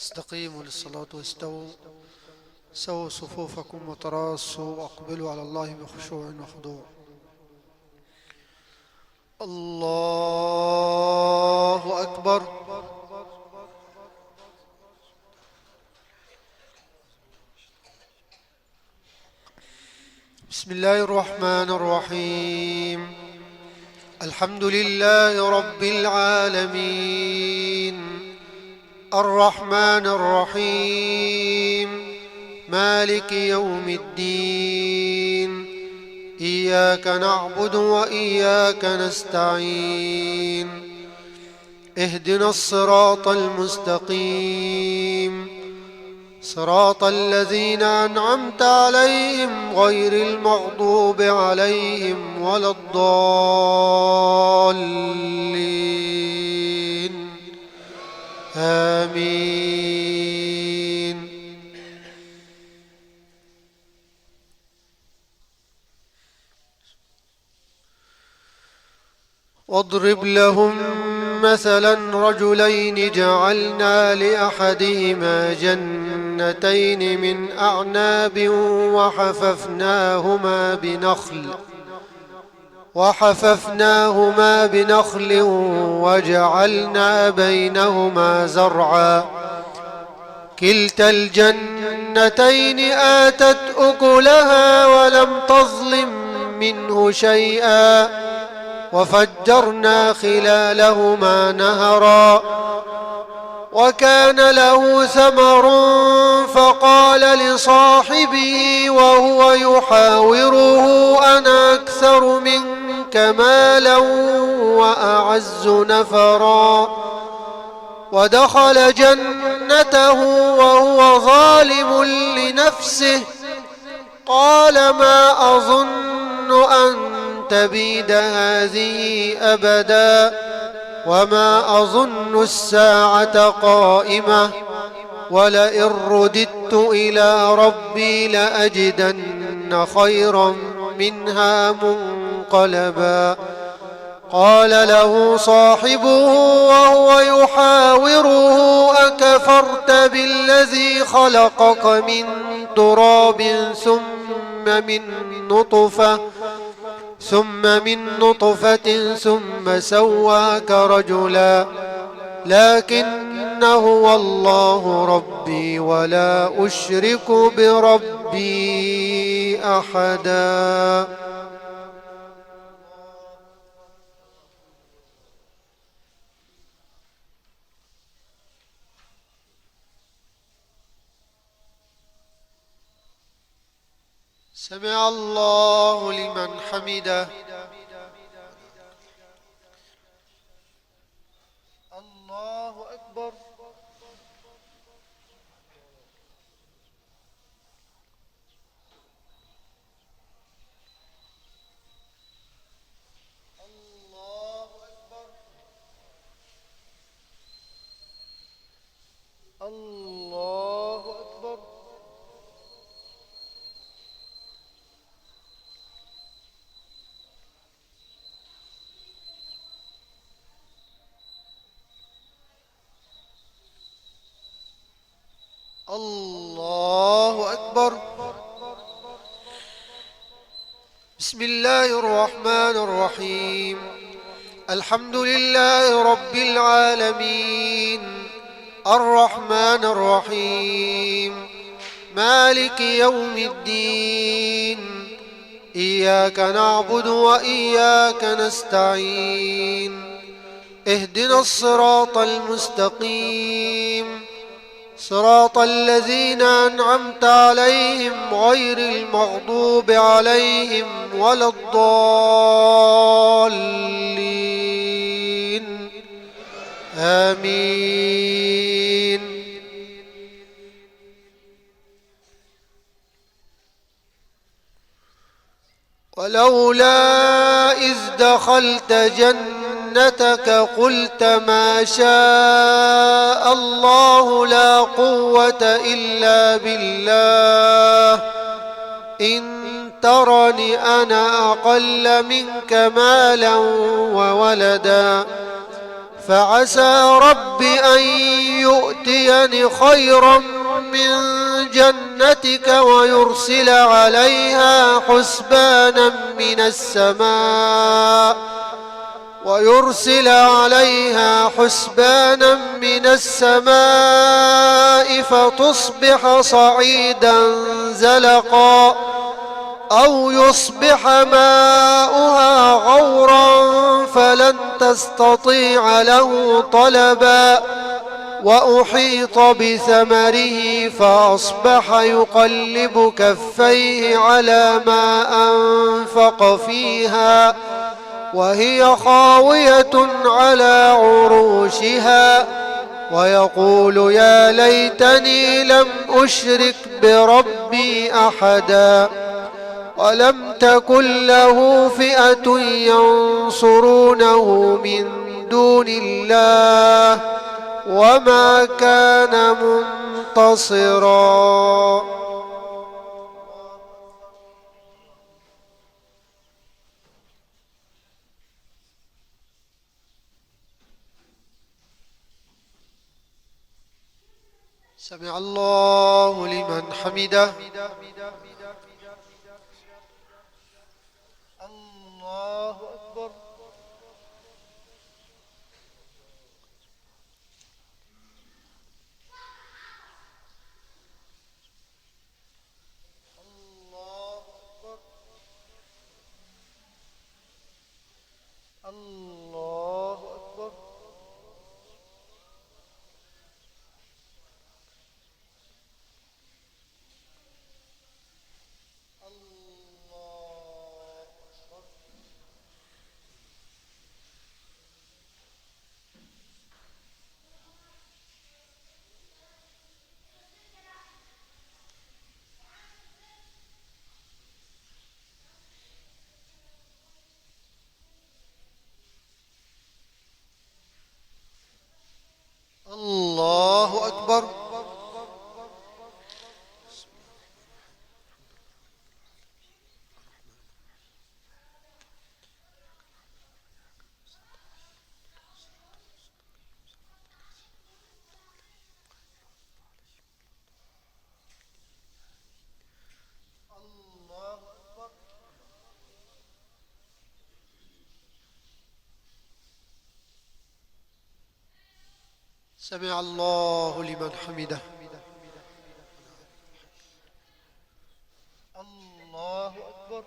استقيموا للصلاة واستووا سووا صفوفكم وتراصوا وأقبلوا على الله بخشوع وخضوع. الله أكبر. بسم الله الرحمن الرحيم. الحمد لله رب العالمين الرحمن الرحيم مالك يوم الدين. إياك نعبد وإياك نستعين. اهدنا الصراط المستقيم صراط الذين أنعمت عليهم غير المغضوب عليهم ولا الضالين. آمين. واضرب لهم مثلا رجلين جعلنا لأحدهما جنتين من أعناب وحففناهما بنخل وجعلنا بينهما زرعا. كلتا الجنتين آتت أكلها ولم تظلم منه شيئا وفجرنا خلالهما نهرا. وكان له ثمر فقال لصاحبه وهو يحاوره أنا أكثر منك مالا وأعز نفرا. ودخل جنته وهو ظالم لنفسه قال ما أظن أن تبيد هذه أبدا وما أظن الساعة قائمة ولئن رددت إلى ربي لأجدن خيرا منها منقلبا. قال له صاحبه وهو يحاوره أكفرت بالذي خلقك من تراب ثم من نطفة ثم سواك رجلا لكن هو الله ربي ولا أشرك بربي أحدا. سمع الله لمن حمده. الله أكبر. الله أكبر. الله أكبر. الله أكبر. بسم الله الرحمن الرحيم. الحمد لله رب العالمين الرحمن الرحيم مالك يوم الدين. إياك نعبد وإياك نستعين. اهدنا الصراط المستقيم صراط الذين أنعمت عليهم غير المغضوب عليهم ولا الضالين. آمين. ولولا إذ دخلت جنتك قلت ما شاء الله لا قوة إلا بالله إن ترني أنا أقل منك مالا وولدا فعسى رب أن يؤتيني يؤتيني خيرا من جنتك ويرسل عليها حسبانا من السماء فتصبح صعيدا زلقا، أو يصبح ماؤها غورا فلن تستطيع له طلبا. وأحيط بثمره فأصبح يقلب كفيه على ما أنفق فيها وهي خاوية على عروشها، ويقول يا ليتني لم أشرك بربي أحدا، ولم تكن له فئة ينصرونه من دون الله وما كان منتصرا. سمع الله لمن حمده. الله أكبر. الله أكبر. الله أكبر. الله أكبر. سمع الله لمن حمده. الله أكبر.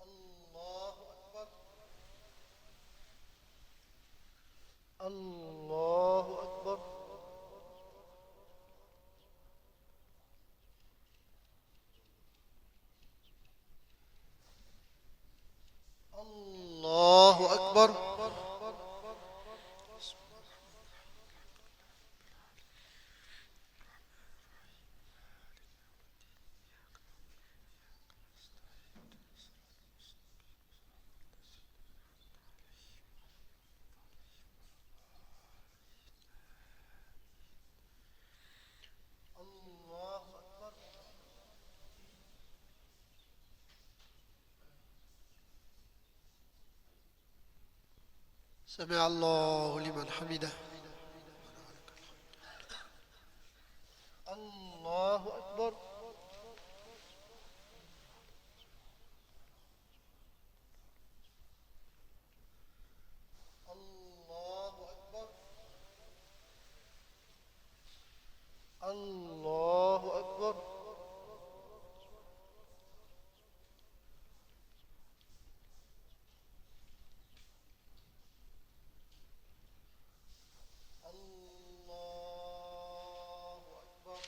الله أكبر. الله أكبر. الله أكبر. سمع الله لمن حمده. الله أكبر. الله أكبر. الله أكبر. الله أكبر.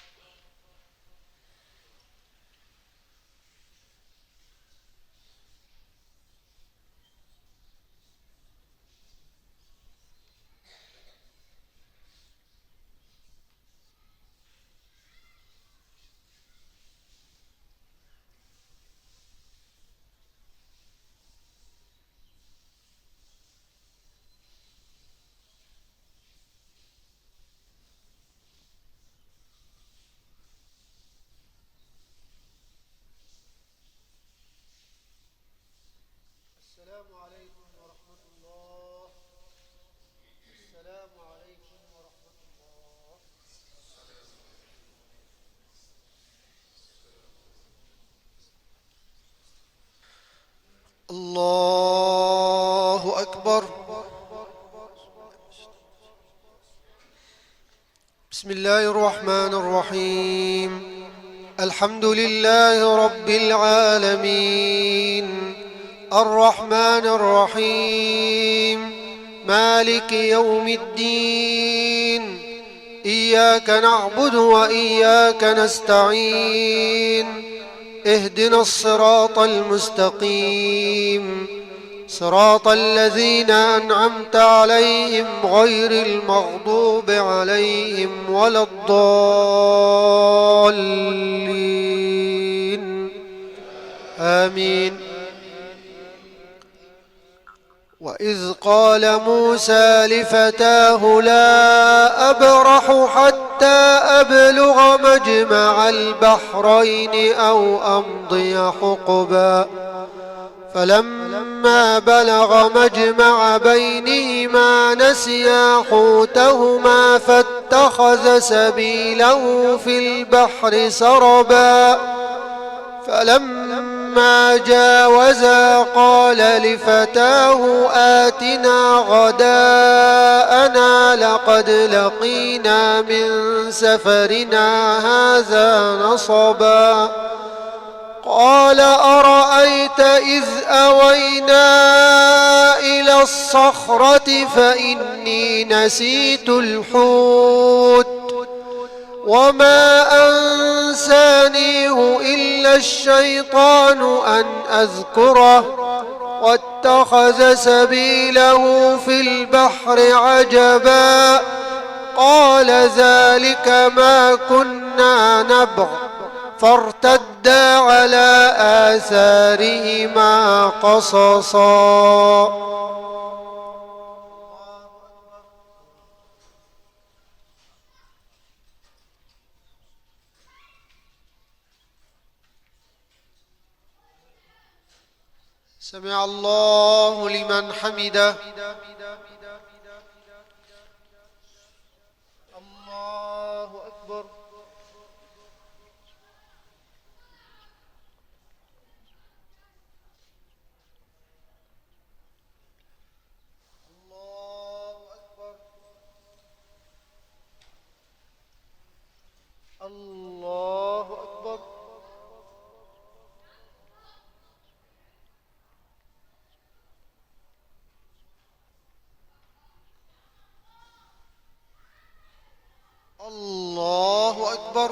الله أكبر. بسم الله الرحمن الرحيم. الحمد لله رب العالمين، الرحمن الرحيم، مالك يوم الدين، إياك نعبد وإياك نستعين، اهدنا الصراط المستقيم، صراط الذين أنعمت عليهم غير المغضوب عليهم ولا الضالين، آمين. وإذ قال موسى لفتاه لا أبرح حتى أبلغ مجمع البحرين أو أمضي حقبا، فلما بلغ مجمع بينهما نسيا حوتهما فاتخذ سبيله في البحر سربا، فلما جاوزا قال لفتاه آتنا غداءنا لقد لقينا من سفرنا هذا نصبا. قال أرأيت إذ أوينا إلى الصخرة فإني نسيت الحوت وما أنسانيه إلا الشيطان أن أذكره، واتخذ سبيله في البحر عجبا. قال ذلك ما كنا نبغ، فارتدا على آثارهما قصصا. سمع الله لمن حمده. الله أكبر. الله أكبر. الله أكبر. الله أكبر.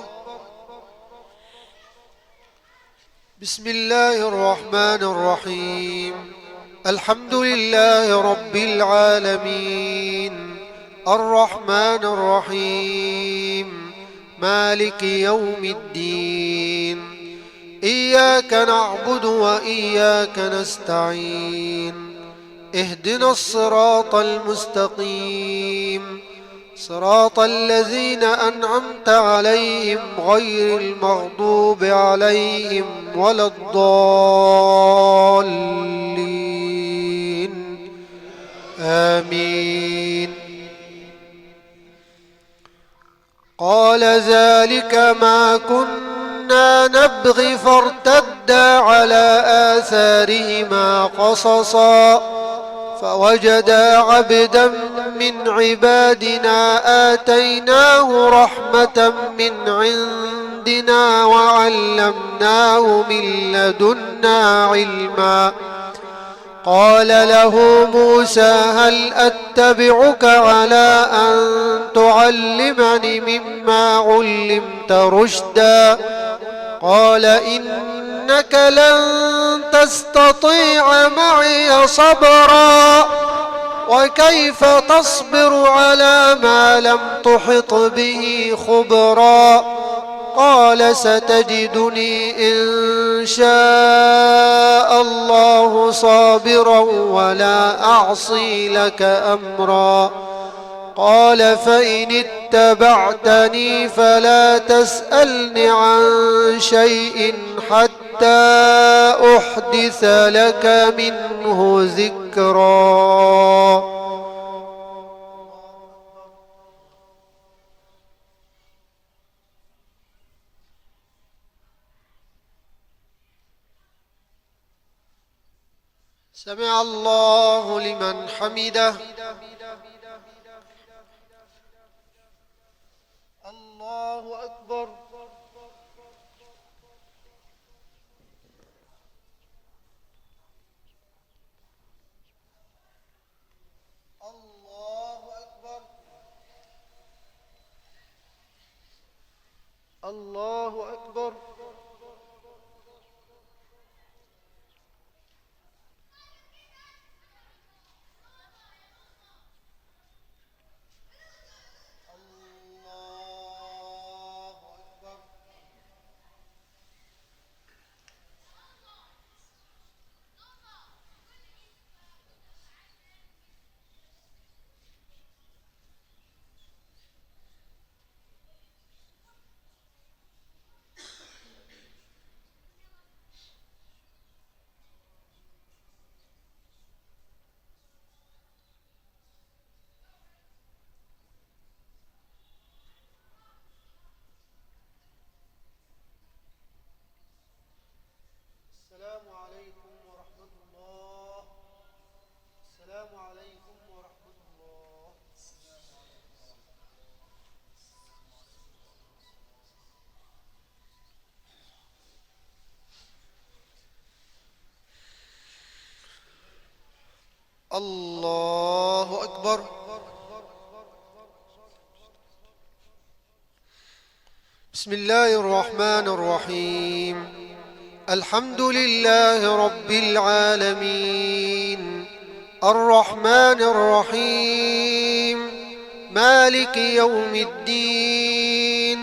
بسم الله الرحمن الرحيم. الحمد لله رب العالمين، الرحمن الرحيم، مالك يوم الدين، إياك نعبد وإياك نستعين، اهدنا الصراط المستقيم، صراط الذين أنعمت عليهم غير المغضوب عليهم ولا الضالين، آمين. قال ذلك ما كنا نبغي فارتدا على آثارهما قصصا، فوجدا عبدا من عبادنا آتيناه رحمة من عندنا وعلمناه من لدنا علما. قال له موسى هل أتبعك على أن تعلمني مما علمت رشدا؟ قال إنك لن تستطيع معي صبرا، وكيف تصبر على ما لم تحط به خبرا؟ قال ستجدني إن شاء الله صابرا ولا أعصي لك أمرا. قال فإن اتبعتني فلا تسألني عن شيء حتى أحدث لك منه ذكرا. سمع الله لمن حمده. الله أكبر. الله أكبر. الله أكبر. السلام عليكم ورحمة الله. السلام عليكم ورحمة الله. الله أكبر. بسم الله الرحمن الرحيم. الحمد لله رب العالمين الرحمن الرحيم مالك يوم الدين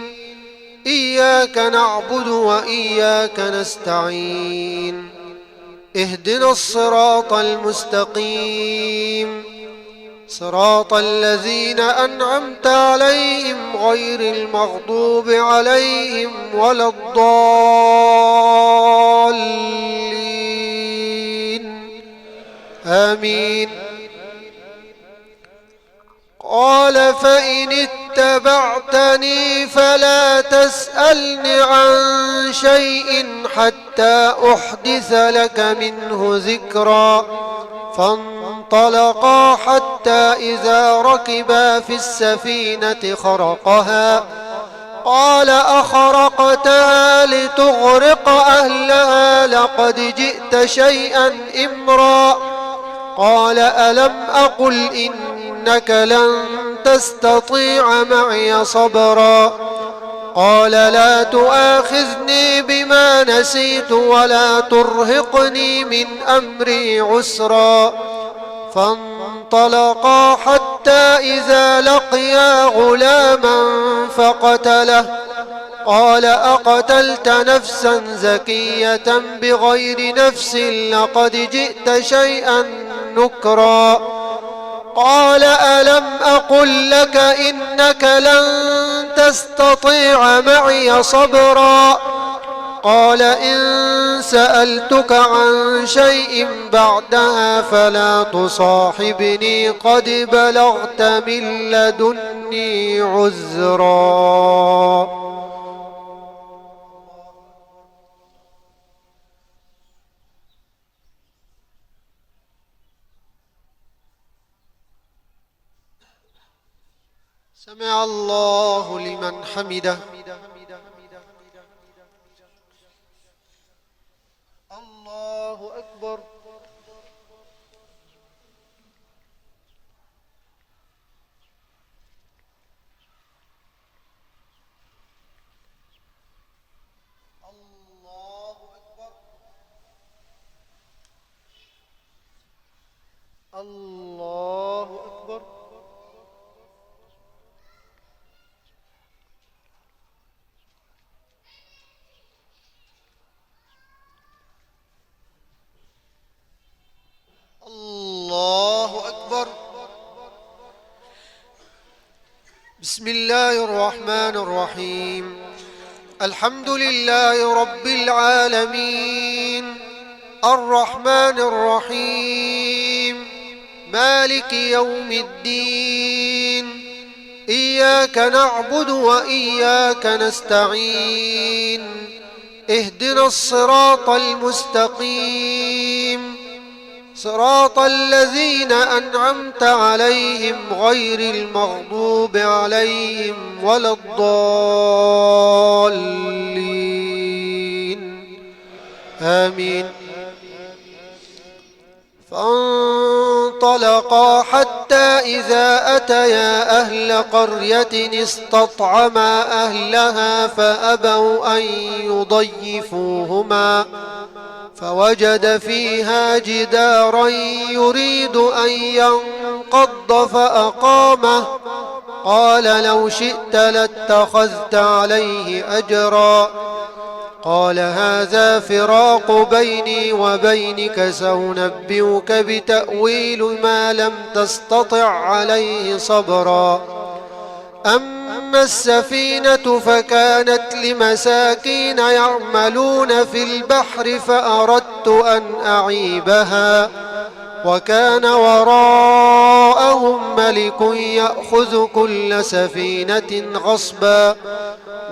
إياك نعبد وإياك نستعين اهدنا الصراط المستقيم صراط الذين أنعمت عليهم غير المغضوب عليهم ولا الضالين آمين. قال فإن اتبعتني فلا تسألني عن شيء حتى أحدث لك منه ذكرا. فانطلقا حتى إذا ركبا في السفينة خرقها قال أخرقتها لتغرق أهلها لقد جئت شيئا إمرا. قال ألم أقل إنك لن تستطيع معي صبرا. قال لا تؤاخذني بما نسيت ولا ترهقني من أمري عسرا. فانطلقا حتى إذا لقيا غلاما فقتله. قال أقتلت نفسا زكية بغير نفس لقد جئت شيئا نكرا. قال ألم أقل لك إنك لن تستطيع معي صبرا. قال إن سألتك عن شيء بعدها فلا تصاحبني قد بلغت من لدني عذرا. سمع الله لمن حمده. الله أكبر. الله أكبر. الله أكبر. الله أكبر. بسم الله الرحمن الرحيم. الحمد لله رب العالمين الرحمن الرحيم مالك يوم الدين إياك نعبد وإياك نستعين اهدنا الصراط المستقيم صراط الذين أنعمت عليهم غير المغضوب عليهم ولا الضالين آمين. فانطلقا حتى إذا أتيا أهل قرية استطعما أهلها فأبوا أن يضيفوهما فوجد فيها جدارا يريد أن ينقض فأقامه قال لو شئت لاتخذت عليه أجرا قال هذا فراق بيني وبينك سأنبئك بتأويل ما لم تستطع عليه صبرا أما السفينة فكانت لمساكين يعملون في البحر فأردت أن أعيبها وكان وراءهم ملك يأخذ كل سفينة غصبا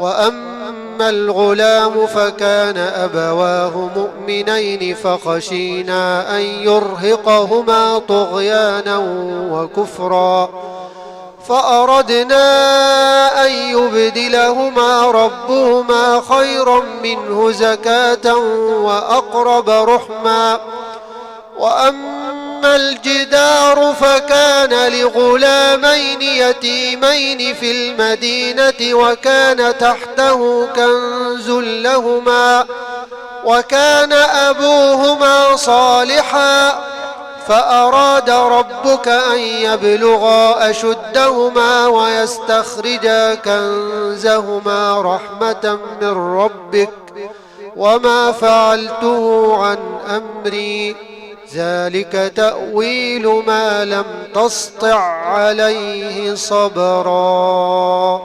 وأما الغلام فكان أبواه مؤمنين فخشينا أن يرهقهما طغيانا وكفرا فأردنا أن يبدلهما ربهما خيرا منه زكاة وأقرب رحما وأما الجدار فكان لغلامين يتيمين في المدينة وكان تحته كنز لهما وكان أبوهما صالحا فأراد ربك أن يبلغا أشدهما ويستخرجا كنزهما رحمة من ربك وما فعلته عن أمري ذلك تأويل ما لم تسطع عليه صبرا.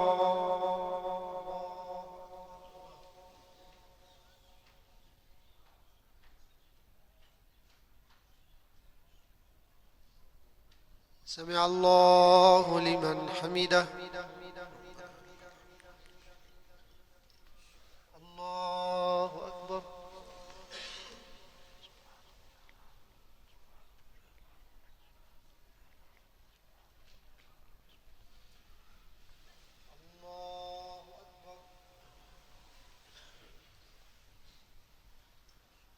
سمع الله لمن حمده. الله أكبر.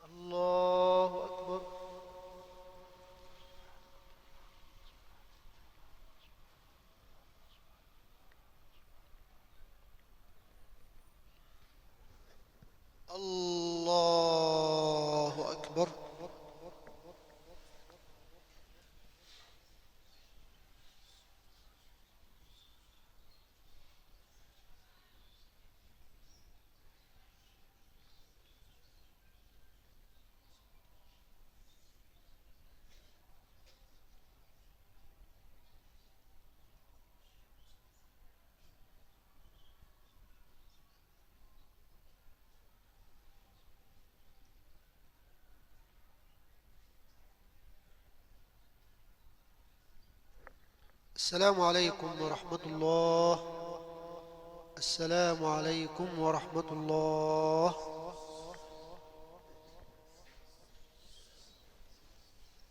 الله أكبر. الله أكبر. السلام عليكم ورحمة الله. السلام عليكم ورحمة الله.